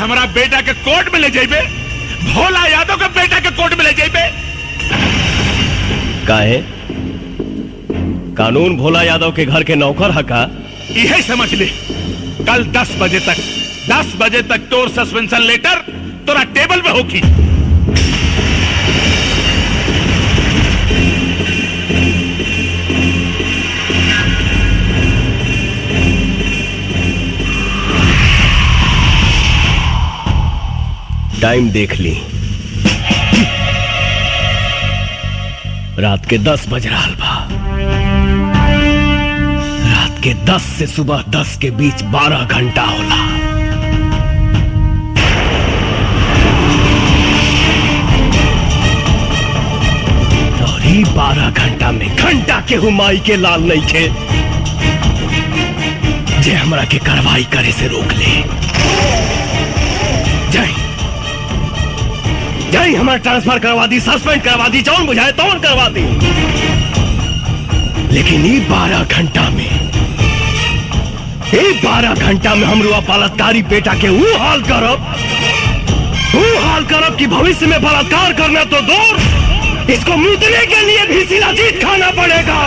हमारा बेटा के कोर्ट में ले जाइबे, भोला यादव के बेटा के कोर्ट में ले जाइबे। काहे कानून भोला यादव के घर के नौकर हका? यही समझ ले, कल 10 बजे तक, 10 बजे तक तोर सस्पेंशन लेटर तोरा टेबल पे होगी। टाइम देख ली, रात के 10 बज रहा बा। रात के 10 से सुबह 10 के बीच 12 घंटा होला। और ये 12 घंटा में घंटा के हुमाई के लाल नहीं खे जे हमरा के कार्रवाई करे से रोक ले। जाई जाई हमारा ट्रांसफर करवा दी, सस्पेंड करवा दी, जौन बुझाए तौन करवा दी, लेकिन ये 12 घंटा में, ये 12 घंटा में हम रुआ बलात्कारी बेटा के वो हाल करब, वो हाल करब कि भविष्य में बलात्कार करना तो दूर, इसको मूतने के लिए भी शिलाजीत खाना पड़ेगा।